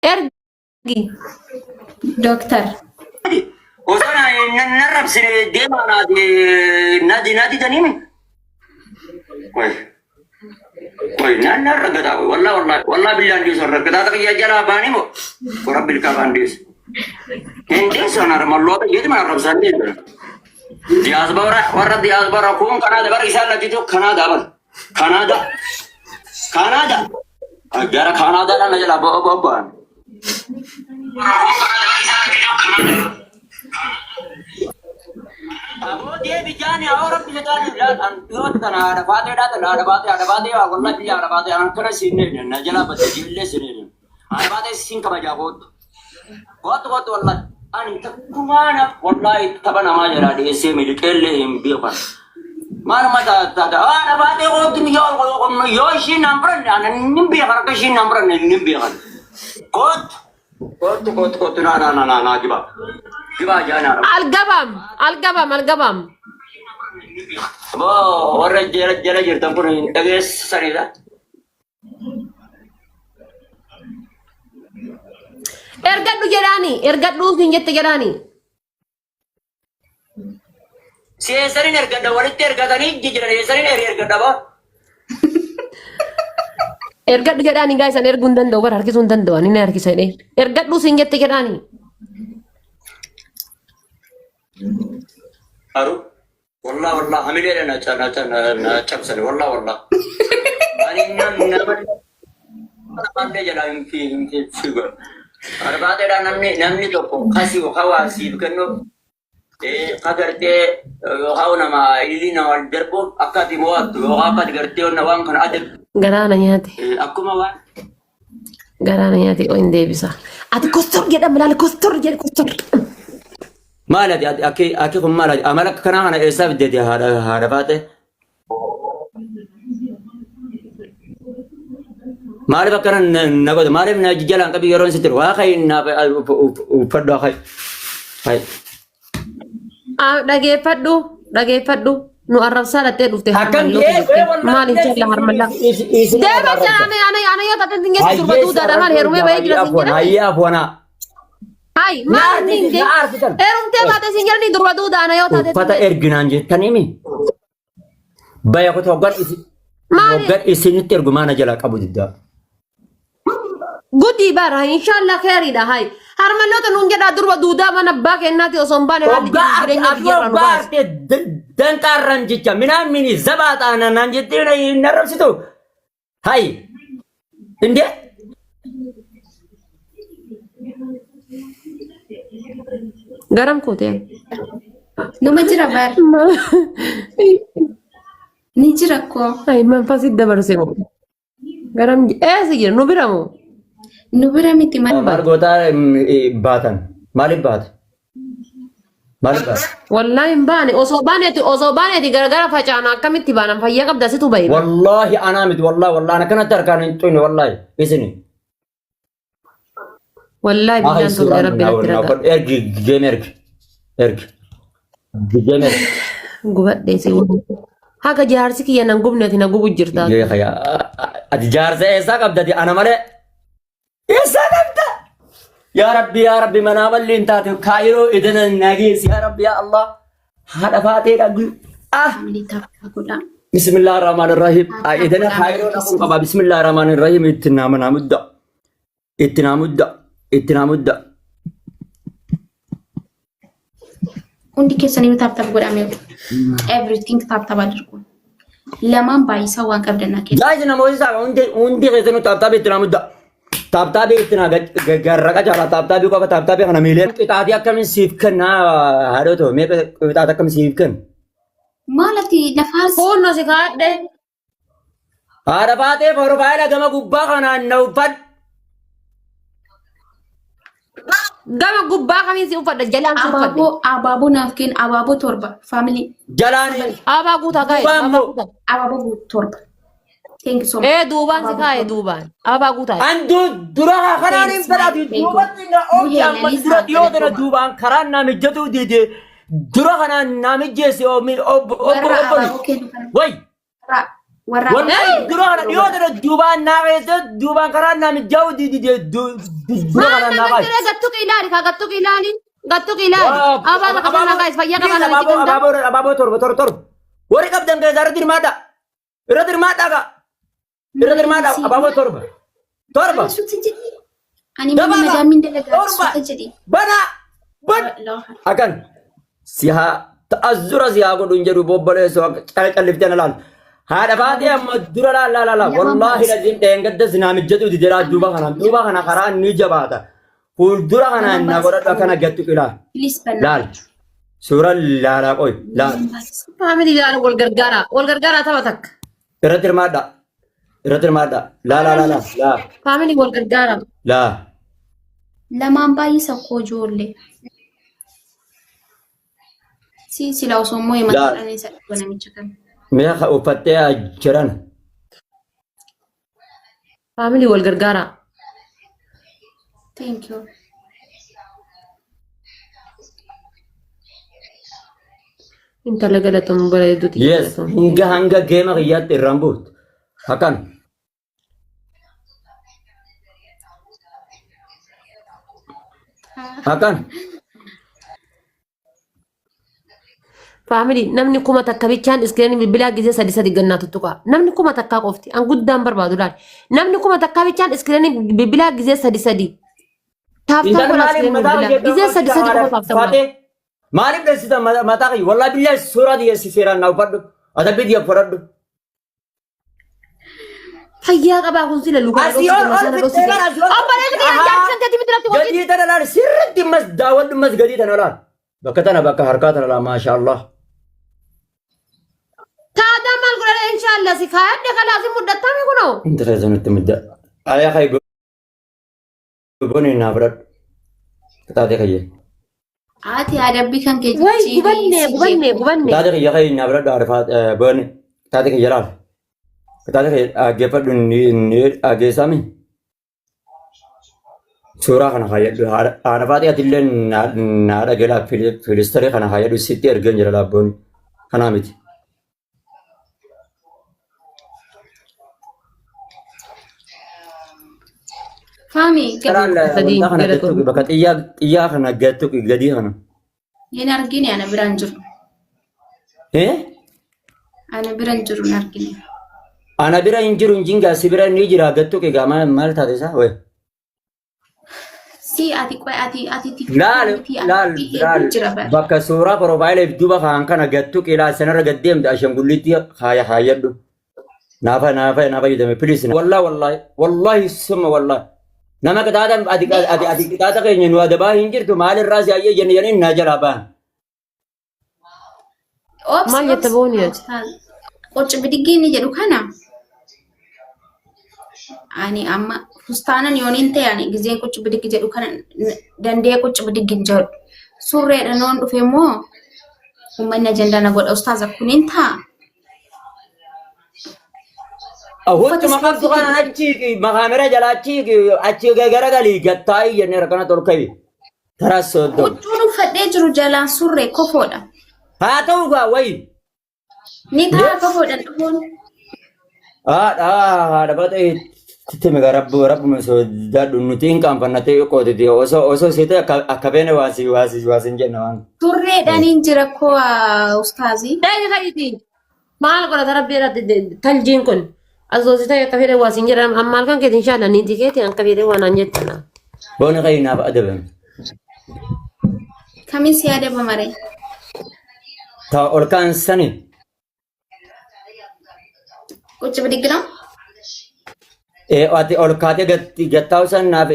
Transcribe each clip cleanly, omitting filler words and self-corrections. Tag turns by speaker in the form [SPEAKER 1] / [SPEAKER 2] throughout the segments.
[SPEAKER 1] Ergi.
[SPEAKER 2] Dooktar.
[SPEAKER 3] Osoo na rabsine deemaa naati na didanii Qoy. Qoy na raggataa qoy wallah wallah wallah billaan deessu raggataa takka jalaa baanii moo rabbi ilkaa baan deessu. Hin deessu ana malloota jeeti mana rabsaan deessu. Diyaasboora warra diyaasboora kun Kanaada bara isaan lachitu Kanaada bara Kanaada Kanaada gara Kanaadaadhaan na jalaa bo'aa bo'aan. Aboo deebi jaani haa rabbi jedhaani laal dhiyootti tana haadha faatee dhaata haadha faatee haadha faatee wallahi biyya haadha faatee an kana siin na jalaa badde ijoollee siin haadha faatee siin kabajaa koottu koottu koottu wallahi ani takkumaa wallahi tapha namaa jalaa dhiyeessee miliqeellee hin beekan. Maaluma taata haadha faatee koottu yoo ishiin naan fudhanne ani hin beekan akka ishiin naan fudhanne hin beekan. Koottu koottu koottu koottu naa naa naa naa gibaa gibaa jaanaa.
[SPEAKER 1] Algabaam algabaam algabaam.
[SPEAKER 3] Aboo warra jala jala jirtan kun hin dhageessanidha.
[SPEAKER 1] Ergadhu jedhaani ergadhu siin jette jedhaani.
[SPEAKER 3] Si eessanin ergadha walitti ergatanii jiran eessanin ergadha baa.
[SPEAKER 1] Ergadhu jedhaani gaa isaan erguu hin danda'u bara harkisuu hin danda'u ani na harkisa jedhee. Ergadhu siin jette jedhaani.
[SPEAKER 3] Aru wallah wallah hamileedha na na na cabsani wallah wallah. Ani nama namallee jalaa hin fi hin fiigu. Barbaadeedha namni namni tokko kasi hawaa siif kennu ka gartee yookaan nama ilii nama darbu akka ati mo'attu yookaan akka ati gartee waan kana adab
[SPEAKER 1] Garaa na nyaate.
[SPEAKER 3] akkuma waan
[SPEAKER 1] Garaa na nyaate oo hin deebisa. Ati kostor jedhama laala kostor jedhe kostor.
[SPEAKER 3] Maal ati ati akki akki kun maal ati amala akkanaa kana eessaa fiddeeti haadha haadha faate? Maaliif akkana na na godhe maaliif na jalaan qabi yeroon sitti waa kai naaf uffadhu kai kai.
[SPEAKER 1] Dhageeffadhu dhageeffadhu nu arrabsaa dhattee dhufte
[SPEAKER 3] Akkam
[SPEAKER 1] harmalloota
[SPEAKER 3] jee
[SPEAKER 1] jettee maaliif jalla harmallaa. Deema jala ana ana ana yoo taate hin geessu durba duudaadha maal heerumee bahee jira siin jedhani.
[SPEAKER 3] Hayyee afoonaa.
[SPEAKER 1] Hai maal inni hin
[SPEAKER 3] Na aarsitan.
[SPEAKER 1] Heerumtee baate siin jedhani durba duudaa ana yoo taate.
[SPEAKER 3] Uffata erginaan jettanii mi? Baya kutu hoggan isin
[SPEAKER 1] Maali?
[SPEAKER 3] hoggan isinitti ergumaa na jalaa qabu diddaa.
[SPEAKER 1] Gudii bara inshallah keeriidha hai. Harmalloota nuun jedhaa durba duudaa mana abbaa kennaati osoo hin baane haalli
[SPEAKER 3] Hoggaa
[SPEAKER 1] jiruuf jireenya
[SPEAKER 3] ati
[SPEAKER 1] biyyarraa nu
[SPEAKER 3] hoggaa
[SPEAKER 1] baase.
[SPEAKER 3] arte danqaarran jecha minaan mini zabaaxaa naan jettee na arrabsitu. Hai. Indee?
[SPEAKER 1] Garam kootee.
[SPEAKER 2] Numa jira bar. Ni jira koo.
[SPEAKER 1] Ay, manfasi dabarse moo. Garam eessa jira nu bira moo?
[SPEAKER 2] Nu bira miti
[SPEAKER 3] Maal
[SPEAKER 2] maal.
[SPEAKER 3] gootaa baatan? Maaliif baate? Maaliif baate?
[SPEAKER 1] Wallaahi hin baane osoo baaneeti osoo baaneeti garagara facaana akkamitti baanan fayyaa qabda situ bahe.
[SPEAKER 3] Wallaahi anaa miti wallaahi wallaahi ana kanatti harkaan hin xuyne wallaahi isini.
[SPEAKER 1] Wallaahi
[SPEAKER 3] Haa
[SPEAKER 1] billaan tollee
[SPEAKER 3] suuraan
[SPEAKER 1] rabbi
[SPEAKER 3] naa
[SPEAKER 1] natti
[SPEAKER 3] naa
[SPEAKER 1] ragaa.
[SPEAKER 3] uffadhu ergi geem ergi ergi geem ergi.
[SPEAKER 1] Gubadhee si waliin. Haga jaarsi kiyya nan gubne ati na gubu jirta.
[SPEAKER 3] Gee kaya ati jaarsa eessaa qabda ati ana malee eessaa qabda? Yaa Rabbi yaa Rabbi manaa balli hin taate kaayiroo idana nageessi yaa Rabbi yaa Allah haadha faatee dhaggu ah
[SPEAKER 2] Family tap tap godhaa.
[SPEAKER 3] Bismillah ar-Rahman ar-Rahim.
[SPEAKER 2] Tap tap
[SPEAKER 3] Idana
[SPEAKER 2] godhaa
[SPEAKER 3] kaayiroo
[SPEAKER 2] mana
[SPEAKER 3] dhaquun
[SPEAKER 2] keessan.
[SPEAKER 3] qaba. Bismillah ar-Rahman ar-Rahim. Itti naa naa mudda. Itti naa mudda. Itti naa mudda.
[SPEAKER 2] Hundi keessaniyyuu tap tap godhaa Everything tap tap አድርጉ። Lamaan baay'isaa waan qabdan naa kenna.
[SPEAKER 3] Guys namoonni isaa hundi hundi keessanuu taaptaabii itti naa mudda. Taaptaabii itti naa garraqa jala taaptaabii qofa taaptaabii kana miilee. Qixaatii akkamiin siif kenna haadhoo ta'u mee qixaatii akkamiin siif kenna?
[SPEAKER 2] Maal ati lafaas
[SPEAKER 1] Fuunno si kaadhe.
[SPEAKER 3] Haadha faatee profaayila gama gubbaa kanaan na uffadhu.
[SPEAKER 1] Gama gubbaa kamiin si uffadha jalaan si uffadhe.
[SPEAKER 2] abaaboo abaaboo naaf kenna abaaboo torba family
[SPEAKER 3] Jalaan
[SPEAKER 1] Abaa guutaa kaa'e.
[SPEAKER 3] Duubaan
[SPEAKER 1] Abaa
[SPEAKER 3] moo?
[SPEAKER 1] guutaa.
[SPEAKER 2] abaaboo guutuu torba. Thank you so much.
[SPEAKER 1] Ee duubaan si kaa'e duubaan. Abaa guutaa.
[SPEAKER 3] Andu dura karaan hin fedhatu duubatti na oofti amma dura dhiyoo tana duubaan karaan naa mijjatuu dide dura kanaan naa mijjeessi obbo
[SPEAKER 2] Warra
[SPEAKER 3] obbo
[SPEAKER 2] abaaboo kennu kana
[SPEAKER 3] way
[SPEAKER 2] warra- Warra
[SPEAKER 3] Wallahi dura kana dhiyoo tana duubaan naa keessa duubaan karaa naa mijaa'u didee dura
[SPEAKER 1] Maal
[SPEAKER 3] kana naa
[SPEAKER 1] nama
[SPEAKER 3] kaase.
[SPEAKER 1] jedhee gattuqi ilaali kaa gattuqi ilaali gattuqi ilaali. Abaa bakka sana guys fayyaa qabaa namichi ganda.
[SPEAKER 3] Abaaboo abaaboo torba torba torba. Warri qabdan keessaa irratti hirmaadha. Irratti hirmaadha kaa. Irratti hirmaadha abaaboo torba. Torba.
[SPEAKER 2] Ani suuta jedhi. Ani mana
[SPEAKER 3] Dabala.
[SPEAKER 2] madaamiin dalagaa
[SPEAKER 3] Torba.
[SPEAKER 2] suuta jedhi.
[SPEAKER 3] Banaa. Ban. Akkan si haa ta'azzura si haa godhu hin jedhu bobboleessoo akka cala calliftee na laal. Haadha baatee amma dura laal laal laal. Wallaahi laziin dheengadda sinaa mijjatu didee duuba kana duuba kana karaa ni jabaata. Fuuldura kanaan na godhadhu akkana gattu ilaa.
[SPEAKER 2] Please
[SPEAKER 3] Laal. Suura laalaa qoy. Laal.
[SPEAKER 1] Faamilii ilaala wal gargaara wal gargaara tapha takka.
[SPEAKER 3] Irratti hirmaadha. Irratti hirmaadha. Laa laa laa laa. Laa.
[SPEAKER 1] Faamilii wal gargaara.
[SPEAKER 3] Laa.
[SPEAKER 2] Lamaan baay'isa koo ijoollee. Si sila osoo immoo
[SPEAKER 3] Laal.
[SPEAKER 2] himatadhaan isa dhuga namicha kana.
[SPEAKER 3] Mi'a ka uffattee jiran.
[SPEAKER 1] Faamilii wal gargaara.
[SPEAKER 2] Thank you.
[SPEAKER 1] Intala galatoom bareeduuti.
[SPEAKER 3] Yes. Hanga hanga geema kiyyaatti irraan buutu. Akkan. Akkan.
[SPEAKER 1] Faamilii namni 1000 bichaan iskiriinii bilbilaa gisee sadi sadi gannaa tuttuqa. Namni 1000 qofti an guddaan barbaadu laal. Namni 1000 bichaan iskiriinii bilbilaa gisee sadi sadi. Taaftaa
[SPEAKER 3] Intalli
[SPEAKER 1] godhaa
[SPEAKER 3] maaliif
[SPEAKER 1] iskiriinii
[SPEAKER 3] mataa
[SPEAKER 1] bilbilaa
[SPEAKER 3] kiyya
[SPEAKER 1] gisee sadi sadi qofa taaftaa godhaa.
[SPEAKER 3] Faatee maaliif dheessita mataa kiyya? Wallaahi biyya suuraa dhiyeessi seeraan naa uffadhu. Adabbii dhiyya fudhadhu.
[SPEAKER 1] Fayyaa qabaa kun sila lukaa
[SPEAKER 3] Asii ol ol fixxee bara asii ol.
[SPEAKER 1] Obboleessi kiyya jaarsi kan keetii miti natti wajjin.
[SPEAKER 3] Gadii tana laal sirriitti mas daawwadhu mas gadii tana laal. Bakka tana bakka harkaa tana laal maasha Allah.
[SPEAKER 1] Taadaa maal godhana inshaallah si kaayadhe kalaasi mudhattame kunoo.
[SPEAKER 3] Inta keessa nutti mudda. Ayaa kai boni naa fudhadhu. Taatee kiyya.
[SPEAKER 2] Ati adabbii kan kee
[SPEAKER 1] Way
[SPEAKER 2] jijjiirii
[SPEAKER 1] gubannee
[SPEAKER 2] si
[SPEAKER 1] gubannee
[SPEAKER 2] jeequ.
[SPEAKER 1] gubannee.
[SPEAKER 3] Taatee kiyya kai naa fudhadhu arfaa boni. Taatee kiyya laal. Taatee kiyya dhaggeeffadhu ni dhaggeessami. Suuraa kana kaayyadhu. Haadha faaxee atillee naa dhageelaa filistarii kana kaayyadhu sitti ergeen jira laabbooni. Kanaa miti.
[SPEAKER 2] Faami
[SPEAKER 3] Karaan
[SPEAKER 1] Sadii
[SPEAKER 3] wanta kana
[SPEAKER 1] gara
[SPEAKER 3] gattu bakka xiyyaa xiyyaa kana gattu gadii kana.
[SPEAKER 2] hin argine ana biraan jiru.
[SPEAKER 3] Eh?
[SPEAKER 2] Ana biraan jiru hin argine.
[SPEAKER 3] Ana bira hin jiru hin jingaa si bira ni jira gattu egaa maal maal taate isaa wayi.
[SPEAKER 2] Si ati qoy ati ati
[SPEAKER 3] Laal
[SPEAKER 2] miti
[SPEAKER 3] laal
[SPEAKER 2] ati
[SPEAKER 3] laal
[SPEAKER 2] hedduu jira bara.
[SPEAKER 3] bakka suuraa profaayila duuba kaan kana gattu ilaal sanarra gad deemte ashangulliitti haaya haayadhu. Naafa naafa naafa jedhame please. Wallahi wallahi wallahi summa wallahi. Nama qixaaxa ati ati ati qixaaxa keenya nu adabaa hin jirtu maalirraa si ayyee jenne jedhanii na jalaa ba'an.
[SPEAKER 2] Obsi
[SPEAKER 1] Maal jette
[SPEAKER 2] obsi
[SPEAKER 1] booni ati?
[SPEAKER 2] ustaaz. Qocci bidiggii inni jedhu kana ani amma fustaanan yooniin ta'e ani gizeen qocci bidiggi jedhu kana danda'ee qocci bidiggi hin jedhu. Surreedha noon dhufe immoo uummanni ajandaa na godha ustaaza kunin ta'a.
[SPEAKER 3] Huccuma qabdu kana achi makaamera jala achi achi garagalii gattaa'ii jennee rakkana tolka'i. Karaa sooddoo.
[SPEAKER 2] Huccuun uffadhee jiru jalaan surree kofoodha.
[SPEAKER 3] Haa ta'u gaa wayi.
[SPEAKER 2] Ni ta'a kofoodhaan dhufuun.
[SPEAKER 3] Haadha haadha baxee itti miga rabbu rabbuma sodaadhu nuti hin qaanfannatee qootiti osoo osoo si ta'e akka akka feene waasi waasi waasi hin jenna waan.
[SPEAKER 2] Surreedhaan jira koo ustaazii.
[SPEAKER 1] Daayi kayti. Maal godhata rabbi irratti taljiin kun. Asoo si ta'e akka fedhe waa siin jedhan amma halkan keeti inshaalla niitii keeti akka fedhe waa naan jettana.
[SPEAKER 3] Booni qayi naaf adabame.
[SPEAKER 2] Kamiin si adaba maree?
[SPEAKER 3] Ta ol kaan sani
[SPEAKER 2] Qocci bidiggira?
[SPEAKER 3] Ati ol kaatee gattaa'u san naaf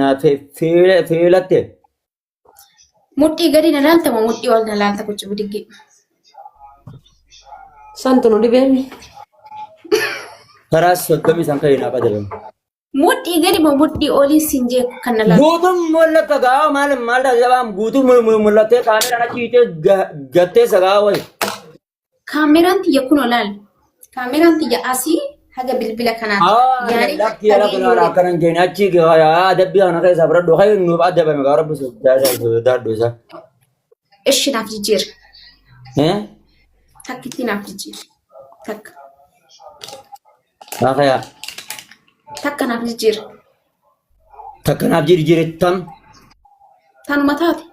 [SPEAKER 3] naaf fiilatte.
[SPEAKER 2] Mudhii gadi na laalta moo mudhii ol na laalta qocci bidiggi?
[SPEAKER 1] Santu nu dhibeemi.
[SPEAKER 3] Karaa soddomii san ka'e naaf adabame.
[SPEAKER 2] Mudhii gadi moo mudhii olii siin jeeku kan na laalta?
[SPEAKER 3] Guutuun mul'atta gaa maal maal taasisa guutuun mul'attee kaameraan achi hiitee gattee sagaa wayi.
[SPEAKER 2] Kaameraan tiyya kun olaal. Kaameraan tiyya asii haga bilbila kanaati. Yaani
[SPEAKER 3] Lakki yala kun ala akkana hin jeen achi adabbii kana keessaa fudhadhu kan nuuf adabame gaa rabbi sodaadhu isa.
[SPEAKER 2] Ishi naaf jijjiir. Takkitti naaf jijjiir. Takka.
[SPEAKER 3] Haakaya.
[SPEAKER 2] Takka naaf jijjiira.
[SPEAKER 3] Takka naaf jijjiire tam.
[SPEAKER 2] Tanuma taate.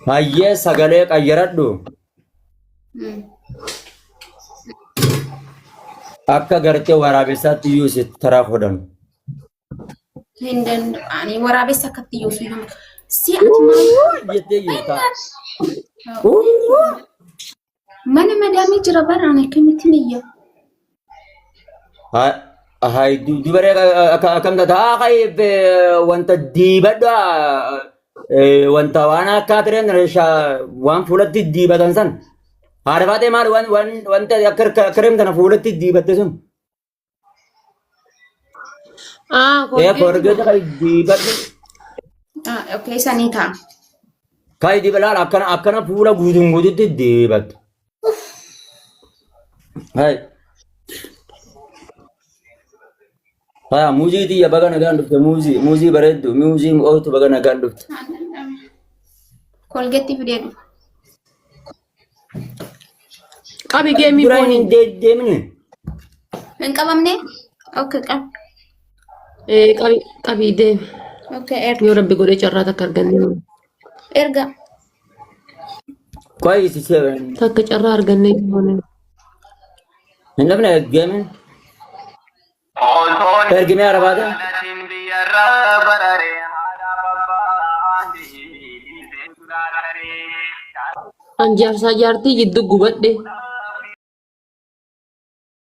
[SPEAKER 3] Hayyee sagalee qayyaradhu. Akka gartee waraabessaatti iyyuu si taraa godhan.
[SPEAKER 2] Hin danda'u. Ani waraabessa akkatti iyyuu si hima. Si ati maal?
[SPEAKER 3] Jettee jirta.
[SPEAKER 2] Mana madaamii jira bara ani akkamittiin iyya.
[SPEAKER 3] Hay dubaree akkam taata? Haa kai wanta diibadha wanta waan akka tireen waan fuulatti diibatan san. Haadha faatee maal waan waan wanta akka kireem kana fuulatti diibatte sun.
[SPEAKER 1] Ah,
[SPEAKER 3] Ee
[SPEAKER 1] kolgeetti
[SPEAKER 3] korgeeti kai diibadhu.
[SPEAKER 2] Ah, okay, sanii ta'a.
[SPEAKER 3] Kai diiba laal akkana akkana fuula guutuun guututti diibattu. Hai. Haya muuzii tiyya baga nagaan dhufte muuzii muuzii bareeddu muuzii mi'ooftu baga nagaan dhufte.
[SPEAKER 2] Kolgeetti fidee dhufa.
[SPEAKER 1] Qabi geemii
[SPEAKER 3] Duraan
[SPEAKER 1] foonii.
[SPEAKER 3] hin deemne.
[SPEAKER 2] Hin qabamne? Okay, qab.
[SPEAKER 1] Ee qabi qabi deemi.
[SPEAKER 2] Okay, erga.
[SPEAKER 1] Yoo rabbi godhee carraa takka arganne.
[SPEAKER 2] Erga.
[SPEAKER 3] Qoy si
[SPEAKER 1] Takka carraa arganne.
[SPEAKER 3] hin dhabne geemin. Ergimee arabaata.
[SPEAKER 1] An jaarsaa jaartii jidduu gubadhe.